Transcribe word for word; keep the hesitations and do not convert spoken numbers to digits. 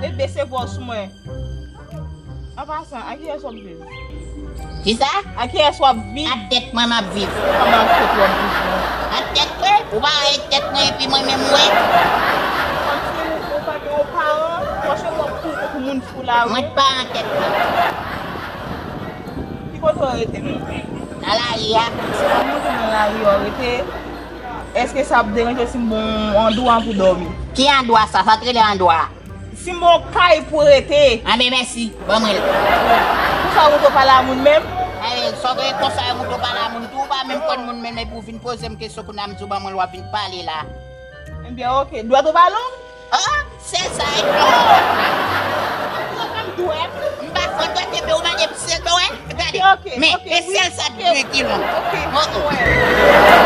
E bese vwa w sou mwen. An pasan, a kiyès w ap viv? Kisa? A kiyès w ap viv? A tèt mwen m ap viv. Kòman ak tèt w ap viv non? A tèt mwen? Ou pa wè tèt mwen epi mwen menm ou wè? Kòmsi ou pa gen yon paran, franchman w ap kouri tankou moun fou lari. Mwen pa an tèt mwen. Ki kote w rete menm? Nan lari a. Si w ap monte nan lari a w rete, èske sa ap deranje w si m ba w yon andwa pou dòmi? Ki andwa sa? Sa t rele andwa? Si m ba w kay pou rete. Anben mèsi, ban mwen l. Konsa w monte w pale a moun menm? Anben, sa w gen konsa w monte w pale a moun tou, ou pa menm konn moun menm epi w vin poze m kesyon kounye a m di w ban mwen l w ap vin pale la. Ebyen, oke. Dwèt ou pa long? Oh, sèl sa e dwèt. M pa fè dwèt epi ou mande m si se dwèt. Gade, men, e sèl sa ki long. Oke, oke.